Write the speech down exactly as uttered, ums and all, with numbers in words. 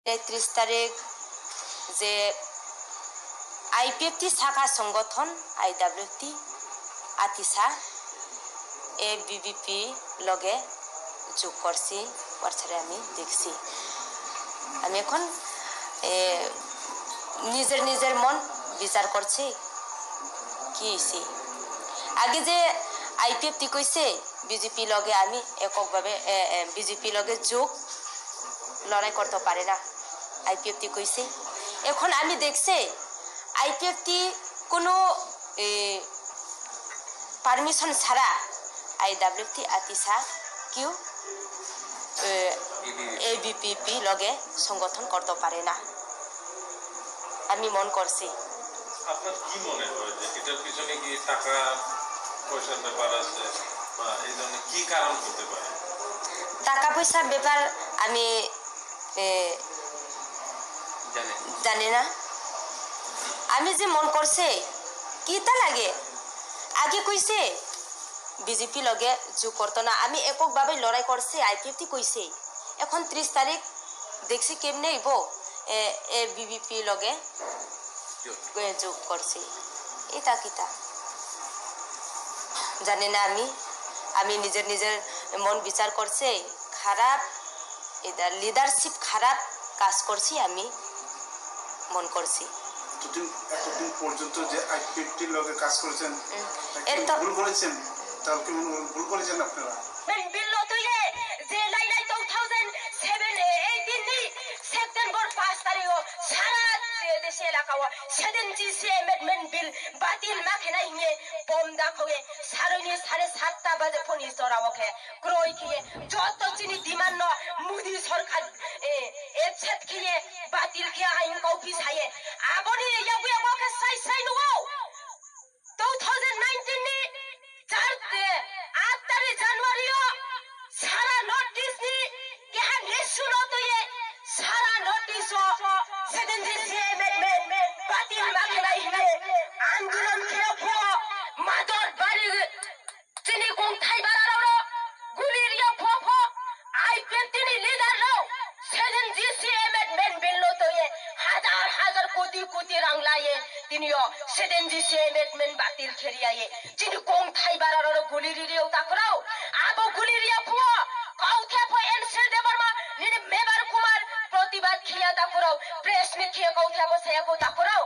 তেত্রিশ তারিখ যে আইপিএফটি শাখা সংগঠন আইডাব্লিউটি আতিশা এবিভিপি লগে যোগ করছি, WhatsApp-এ আমি দেখছি। আমি এখন, এ, নিজের নিজের মন বিচার করছি। কি হইছে? আগে যে আইপিএফটি কইছে, বিজেপি লগে আমি এককভাবে, এ, এ, বিজেপি লগে যোগ লড়াই করতে পারে না, আইপিএফটি কইছে। এখন আমি দেখছি, আইপিএফটি কোনো, এ, পারমিশন ছাড়া আইডাব্লিউটি আতিশা কেউ, এ, এবিপিপি লগে সংগঠন করতে পারে না। আমি মন করছি। আপনার কি মনে হয় যে এটার পিছনে কি টাকা পয়সার ব্যাপার আছে বা এই ধরনের কি কারণ হতে পারে? টাকা পয়সার ব্যাপার আমি, এ, জানি না। আমি যে মন করছে, কিতা লাগে? আগে কইছে, বিজেপি লগে যোগ করতো না। আমি এককভাবে লড়াই করছি, আইপিএফটি কইছে। এখন ত্রিশ তারিখ দেখছি কেমনে হইব, এ, এবিভিপি লগে, এ, যোগ করছি। এটা কিতা? জানি না আমি। আমি নিজের নিজের মন বিচার করছি, খারাপ, এটা লিডারশিপ খারাপ কাজ করছি আমি মন করছি। এতদিন, এতদিন পর্যন্ত যে আইপিএফটির লগে কাজ করেছেন, হুম। একটু এত ভুল করেছেন? তাহলে কি মনে করেন ভুল করেছেন আপনারা? Amendment bill no tui ye, je lailai two thousand seven, eighteen ni September পাঁচ তারিখ o sara je desh elaka o seven G C amendment bill batil ma khe nai hing ye bom da kho ye saroi ni sare satta baje phone ni jora o khe kroi khe ye joto chini demand no Modi sorkar, e, accept khe ye batil khe ain kau phi sa ye. Abo ni yabu yabu khe sai sai nuh ou. Two thousand nineteen ni char, e, আট তারিখ January o sara North East ni keha nation o tui ye sara North East o seven G C amendment batil ma khe nai hing ye andolon khe pho, mador bari chini kongthai bara rao no guli ri ya pho pho, IPFT ni leader rao seven G C amendment bill no tui ye hazar hazar koti koti rang la ye tini yo seven G C amendment batil khe ri ya ye chini kongthai bara rao no guli ri ri ou takhu rao. Abo guli ri ya pho, kauthe pho N C Debbarma nini member Kumar protibad khe ya takhu rao, press meet khe kauthe pho sa ya pho takhu rao.